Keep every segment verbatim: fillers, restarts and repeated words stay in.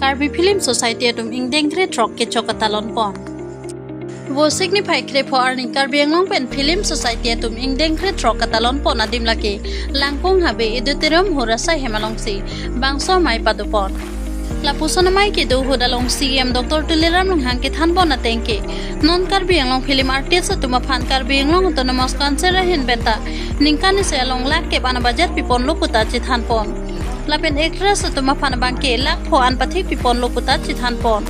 Karbi Film Society atum ingdeng krethrok kechok katalon pon. Vosik niphai krepho arni Karbi Anglong pen Film Society atum ingdeng krethrok katalon pon adim lake Langkung Habe Auditorium Hall asai hem alongsi bangso amei pado pon. Lapuson amei kedo ahut along C E M Doctor Tuliram Ronghang kethan pon ateng ke, non Karbi Anglong film artist atum aphan Karbi Anglong Autonomous Council ahin pen ta ningkan isi along lakh kep an budget pipon lo puta chethan pon. Lapen actress atum aphan abangke lakh pho an pathik pipon lo puta chethan pon.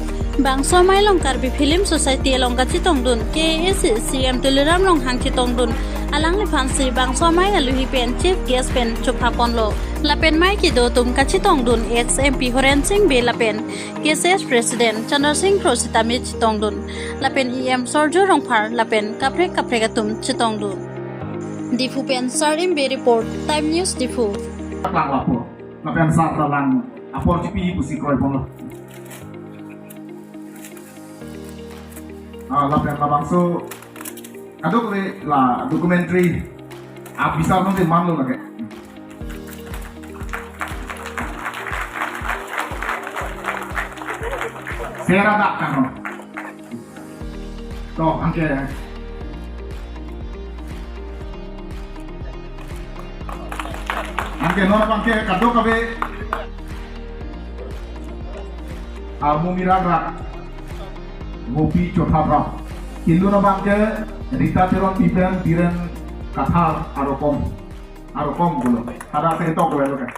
Bangso amei along Karbi Film Society along kachetongdun K A A C C E M Tuliram Ronghang chetongdun alangliphan si bangso amei aluhi pen chief guest pen chopha ponlo. Lapen amei kedo atum kachetongdun ex M P Horen Sing Bey lapen K C S President Chandra Sing Kro sitame chetongdun. Lapen E M Sorjo Rongphar lapen kaprek kaprek atum chetongdun. Diphu pen Sarim Bey report, Time News Diphu. Lang lapu. Lapen sar ta lang apor chipi pusi kroi ponlo. Ah, lapen labangso aduk le la documentary abisar nang de manlo lake. Sera dak kan no. To, anke. Anke non abangke kadokave armu mirak rak. Mopi chotha bra. Kilu abangke Rita Teronpi pen Biren Kathar arokom. Arokom gulo. Tada se tok gulo kan.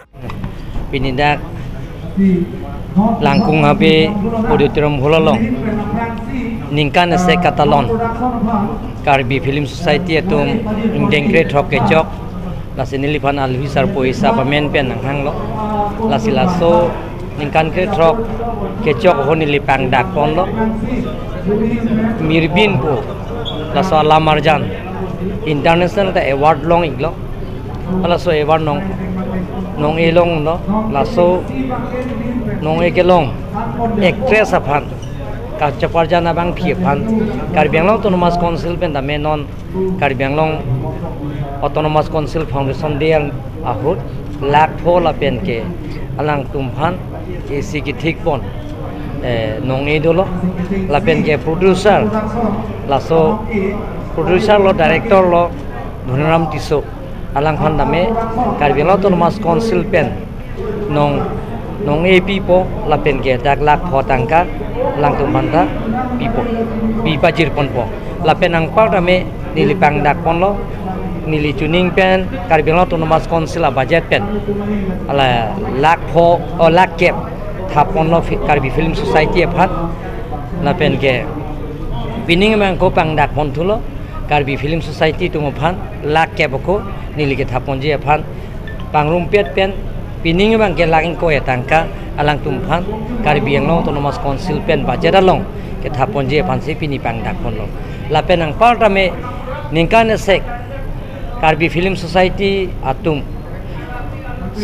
Pini dak Langkung Habe Auditorium Hall along ningkan isi katalon Karbi Film Society atum ingdeng krethrok kechok, lasi neliphan aluhi sarpo isi pamen pen nanghanglo. Lasi laso ningkan krethrok kechok ahut neli pangdak ponlo. Mirbin pu laso alam arjan international ta award long iklo. Laso award nong, nong-e longlo, laso nong-e kelong actress aphan kacheparjan abangpi aphan Karbi Anglong Autonomous Council pen tame non Karbi Anglong Autonomous Council Foundation Day ahut lakh pho lapen ke alangtum aphan isi kethik pon, eh, nong-e dolo lapen ke producer, laso producer lo, director lo Dhoniram Tisso, alangphan tame Karbi Anglong Autonomous Council pen nong, nong-e pipo lapen ke dak lakh pho tangka alangtum aphan ta pipo, pi pajir ponpo. Lapen anpar tame neli pangdak ponlo, neli chuning pen Karbi Anglong Autonomous Council abudget pen ala lakh pho, o lakh kep thap ponlo fi-, Karbi Film Society aphan. Lapen ke pining abang ko pangdak ponthulo, Karbi Film Society atum aphan lakh kep ako neli kethap ponji aphan pangrumpet pen pining abangke lakh ingkoi atangka alangtum aphan Karbi Anglong Autonomous Council pen budget along kethap ponji aphansi pini pangdak ponlo. Lapen anpar tame ningkan isi Karbi Film Society atum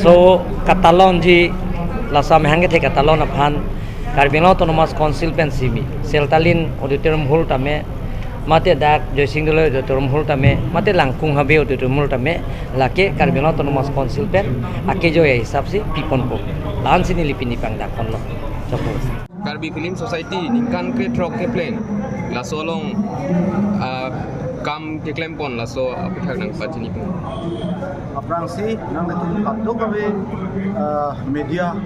so katalonji, laso amahang kethe katalon aphan Karbi Anglong Autonomous Council pen simi Seltalin Auditorium Hall tame, mate dak Joysing Doloi Auditorium Hall tame, mate Langkung Habe Auditorium Hall tame, lake Karbi Anglong Autonomous Council pen akejoi ahisap si piponpo. La-ansi neli pini pangdak ponlo. Chapo. Karbi Film Society ningkan krethrok kepleng, laso along, ah, kam keklem pon laso aputhak nangpachini pon. Aphrangsi nanglitum kadokave, ah, media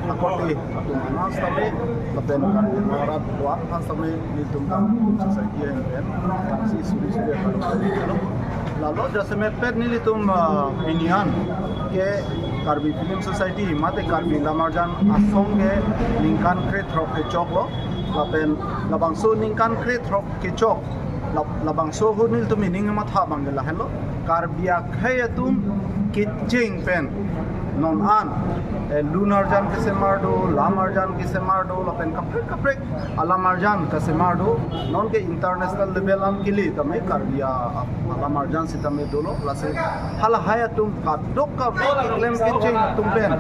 akorte atum aphan sitame, lapen Karbi Anglong arat do-an aphan sitame nelitum Karbi Film Society ahin pen aphrangsi suri suri aphan lo. Lalo jasemet pet nelitum, ah, pini an ke Karbi Film Society mate Karbi Lamarjan Asong ke ningkan krethrok kechoklo, lapen labangso ningkan krethrok kechok, lab-, labangso ahut nelitum pini nangmatha abangke lahenlo, Karbi akhei atum kecheng pen non an, eh, lun arjan kesemar do, lam arjan kesemar do, lapen kaprek kaprek alam arjan kesemar do, non ke international level an kili tame Karbi a-, alam arjan sitame dolo, lasi halahai atum kadokave keklem kecheng atum pen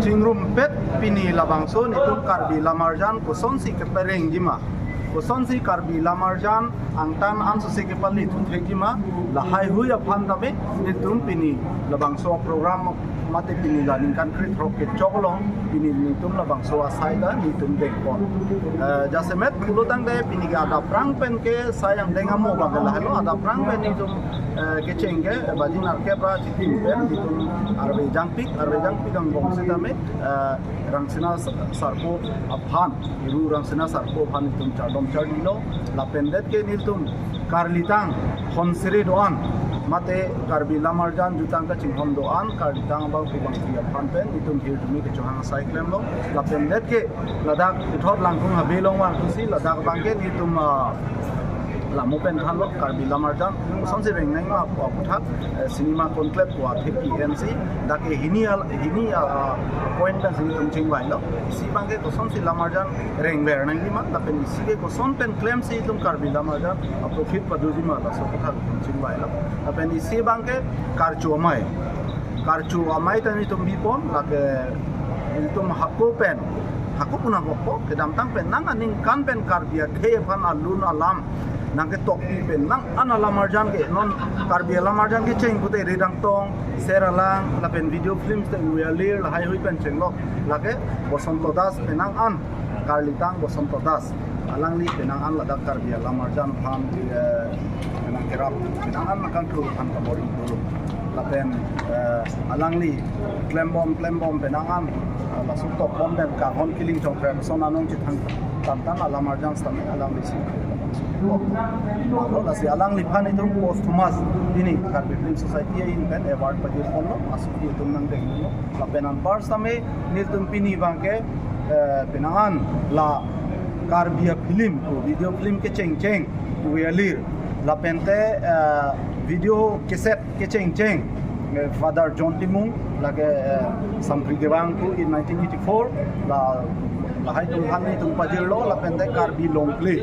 chingrumpet pini labangso nelitum Karbi Lamarjan kosonsi keperengjima, Kosonsi Karbi Lamarjan angtan ansose kepale thu thekji ma, lahaihui aphan tame nelitum pini labangso program mate pini la ningkan krethrok kechok along pini nelitum labangso asai ta nelitum dengpon. Eh, jasemet pulo tangte pini ke adap prang pen ke sai angdeng amo abang ke lahelo, adap prang pen nelitum, eh, kecheng ke baji nerkep ra chitim pen nelitum arve jangpik, arve jangpik angbong setame, eh, Rangsina Sarpo aphan, Iru Rangsina Sarpo aphan nelitum chardom chardilo, lapen det ke nelitum karlitang honsere do-an mate Karbi Lamarjan jutang kachinghon do-an karlitang abang pu bangpi aphan pen nelitum hirjume kechohang asai klemlo, lapen det ke ladak ithot Langkung habe along vangthusi ladak abang ke nelitum, ah, lamo pen thanlo Karbi Lamarjan kosonsi reng nangma apu aphuthak, eh, cinema conclave pu athek P N C dak ke hini al-, hini, ah, ah, point pensi nelitum chingvailo. Isi abang ke kosonsi Lamarjan rengver nangji ma, lapen isi ke koson pen klemsi itum Karbi Lamarjan a-profit padoji ma, laso aphuthak nelitum chingvailo. Lapen isi abang ke karcho amei. Karcho amei ta nelitum bipon, lake nelitum hako pen, hako pu nangkokpo, kedamtang pen nang aningkan pen Karbi akhei aphan alun alam nangketokpi pen nang-an alamarjan ke, non Karbi alamarjan kecheng pute Ridang Tong, Ser Alang, lapen video films te Uyalir, lahaihui pen chenglok, lake Bosonto Das pen nang-an, karlitang Bosonto Das. Alangli pen nang-an ladak Karbi alamarjan aphan, eh, nangkerap pen nang-an nangkangthur aphan kabor-i dolo. Lapen, eh, alangli klembom klembom pen nang-an, eh, laso tokbom pen kanghon kiling chongkrem son anong chethang tantan alamarjan setame alanglisi. Lo lasi alangliphan itum posthumous pini Karbi Film Society ahin pen award pajirponlo, aso itum nangdenglo. Lapen anpar setame nelitum pini abang ke, eh, pen nang-an la Karbi afilm, video film kechengcheng Uyalir, lapente, eh, video cassette kechengcheng, eh, Father John Timung, lake, eh, Sampri Kevang pu in nineteen eighty-four, la, lahai atum aphan nelitum pajirlo, lapente Karbi Longple,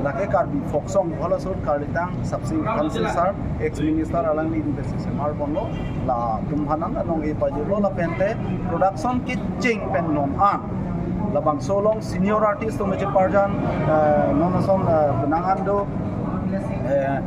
lake Karbi folk song, halaso karlitang Sapsing Hanse sir, ex minister, alangli investi semar ponlo, latum aphan nang nong-e pajirlo, lapente production kecheng pen non an labangso along senior artist atum cheparjan, eh, non ason, eh, pen nang-an do, eh,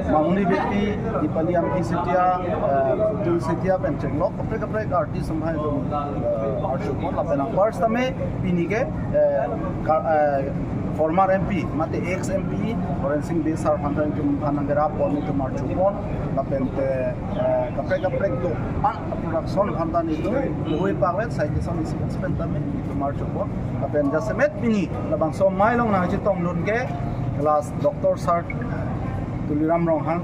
Mamuni Beypi, Dipali Ampi Setia, eh, Putul Setia pen chenglok kaprek kaprek artist atum hai do, eh, arjupon, lapen anpar setame pini ke, eh, ka-, eh, former M P mate ex M P Horen Sing Bey sir aphan ta nelitum aphan nangkerap pon nelitum arjupon, lapente, eh, kaprek kaprek do-an production aphan ta nelitum hui pangwet sai keson isi pen tame nelitum arjupon. Lapen jasemet pini labangso amei along nangchetongdun ke class Doctor Sir Tuliram Ronghang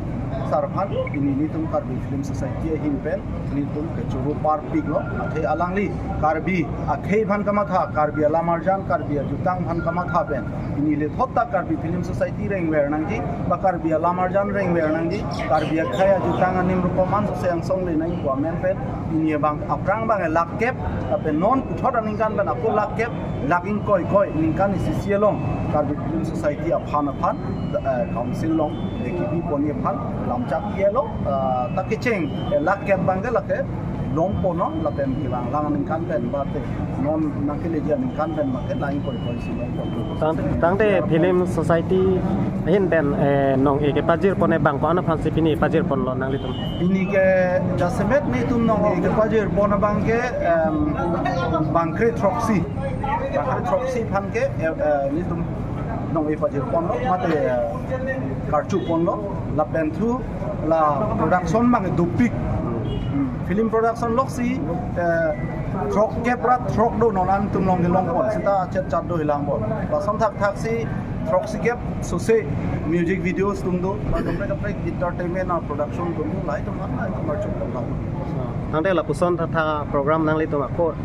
sir aphan pini nelitum Karbi Film Society ahin pen nelitum kechoro parpiklo. Athe alangli Karbi akhei aphan kamatha, Karbi alamarjan, Karbi ajutang aphan kamatha pen pini lethot ta Karbi Film Society rengver nangji, ba Karbi alamarjan rengver nangji, Karbi akhei ajutang anim rukom an sose angsong le nangji pu amen pen pini abang aphrang abang lakh kep, lapen non puthot aningkan pen ako lakh kep, lakh ingkoi koi ningkan isi isi along Karbi Film Society aphan aphan, eh, council along, eh, kipi ponji aphan lamchak pilo, eh, ta kecheng, eh, lakh kep abang ke lake longpon non, lapen kelang lang aningkan pen bate non nangkeleji aningkan pen make lang ingkoi koi si longpon. Tang, tangte Film Society ahin pen, eh, nong-e kepajirpon abang ko-an aphansi pini pajirponlo nanglitum? Pini ke jasemet nelitum nong-e kepajirpon abang ke, em, bangkre throksi. Bangkre throksi aphan ke, eh, eh, nelitum nong-e pajirponlo, mate, eh, karchuponlo, lapen thu la production abang dopik. Hmm. Film production loksi, eh, throkkep ra throk do non an atum along kelongpon, seta chet chat do hilang pon. Lason thakthak si throksi kep sose music videos atum do, ba kaprek kaprek entertainment a production atum do, lahai atum an, lahai atum arjupon lang. Tangte lapuson tha tha program nanglitum ako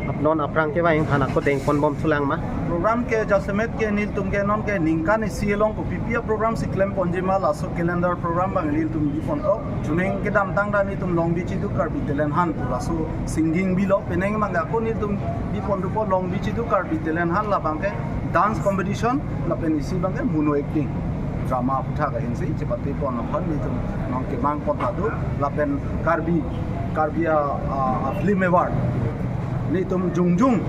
ap non aphrang kevang aphan ako dengponbom thulang ma? Program ke jasemet ke nelitum ke non ke ningkan isi along kopipi a program si klemponji ma, laso calendar program abang nelitum biponpo. Chuning kedamtang ta nelitum Longbi Chiduk Karbi Talent Hunt pu laso singing bilo, penang abang ako nelitum bipondupo Longbi Chiduk Karbi Talent Hunt, labang ke dance competition, lapen isi abang ke mono acting, drama aphuthak ahin si chepatepon aphan nelitum nong kemangpon ta do, lapen Karbi, Karbi a, a, a film award nelitum jongjong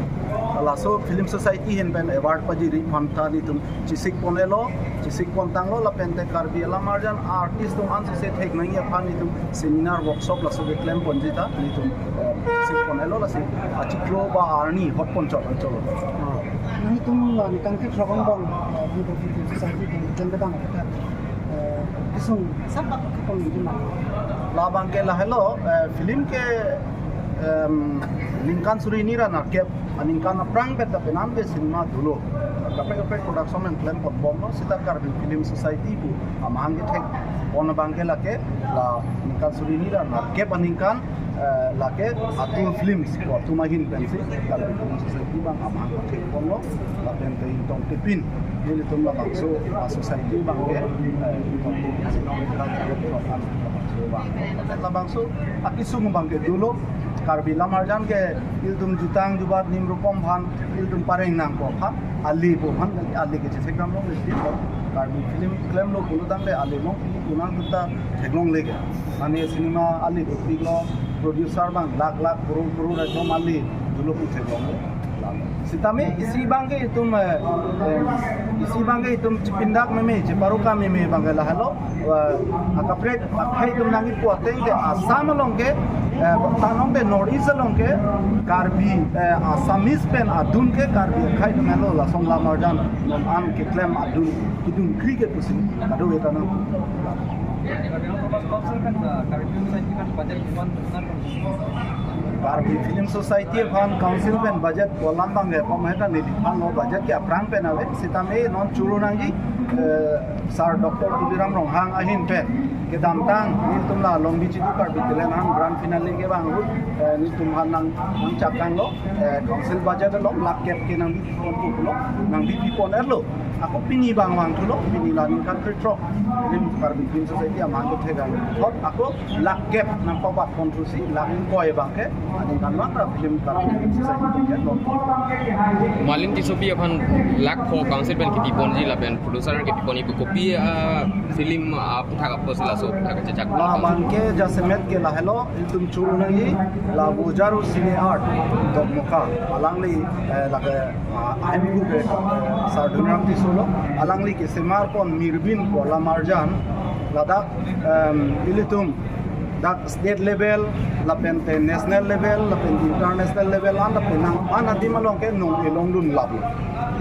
Laso Film Society ahin pen award pajiri aphan ta nelitum chesik pon-elo, chesik pon tanglo, lapen te Karbi alam arjan artist atum an sese thek nangji aphan nelitum seminar workshop laso keklem ponji ta nelitum, eh, chesik pon-elo, lasi achiklo ba arni hot pon chot anchot. Ah, nangtum la ningkan krethrok angbong, eh, Film Society atum klem kedam kita, eh, kesung sapa kepon di mana? Labang ke lahelo, eh, film ke, em, ningkan suri hini ra nerkep aningkan aphrang pen ta penang ke cinema dolo. Kaprek kaprek production nangklem ponbomlo, seta Karbi Film Society pu amahang kethek pon abang ke lake, la ningkan suri hini ra nerkep aningkan, eh, lake Atul Films ko atum ahin pensi Karbi Film Society abang amahang kethek ponlo, lapen te ingtong tipin nelitum labangso a-society abang ke, eh, ingtong tipin si nong kan labangso abang. Labangso akesung abang ke dolo, Karbi alam arjan ke ilitum jutang jubat nim rukom aphan ilitum pareng nangkok aphan, ale pu aphan, ale ke chesek damlongle. Karbi film klemlo pulo tangte ale along film kunang tuta theklongle ke. Mane cinema ale pu pik lo, producer abang lakh lakh, crore crore ekdom ale dolo pu theklongle. Sitame isi abang ke itum, eh, eh, isi abang ke itum chepindak meme, cheparuka meme abang ke lahelo, eh, akaprek akhei atum nangkipu ateng ke Assam along ke, eh, tangte North East along ke Karbi, eh, Assamese pen adun ke Karbi akhei atum helo, lason alam arjan non an keklem adun kedun kri ke pusi kadokave ta nang. Karbi Film Society aphan council pen budget bolam abang ke pom heta neli aphan lo, budget ke aphrang pen ave, sitame non choro nangji, eh, Sir Doctor Tuliram Ronghang ahin pen kedamtang nelitum la Longbi Chidu Karbi Talent Hunt grand finale ke abang ahut, eh, nelitum aphan nang, nangchak tanglo, eh, council budget along lakh kep ke nangbi pon pulo, nangbi pi pon-etlo. Ako pini abang vangthulo, pini la ningkan krethrok Film, Karbi Film Society amahang kethek an hot ako lakh kep nangpabat ponthusi, lakh ingkoi abang ke aningkanvang ra film Karbi Film Society atum ke non. Malin Tissopi aphan lakh pho council pen kepi ponji lapen producer kepi ponji pu kopi, ah, film, ah, aphuthak apotsi laso aphuthak kachechak? Labang ke jasemet ke lahelo, itum choro nangji la Bojaru Cine Art Dokmoka, alangli, eh, lake, ah, ahem pu ke, eh, Sir Dhoniram Tisso lo, alangli kesemar pon Mirbin pu alam arjan, ladak, em, ilitum dak state level, lapen te national level, lapen international level, an lapen nang an adim along ke nong elongdun lap.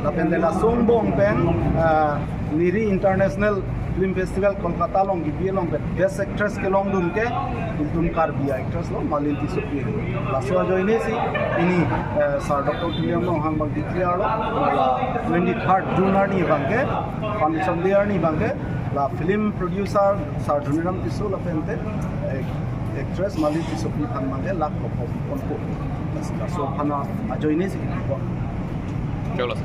Lapen te laso angbong pen, ah, Niri International Film Festival Kolkata along kebi along pen best actress kelongdun ke itum Karbi actress lo, Malin Tissopi. Laso ajoine si pini, eh, Sir Doctor Tuliram Ronghang abang declare lo, la twenty-third June arni abang ke, Foundation Day arni abang ke, la film producer Sir Dhoniram Tisso lapen te, eh, actress Malin Tissopi aphan abang ke lakh pho pon po. Laso aphan ajoine si pon. Chalo.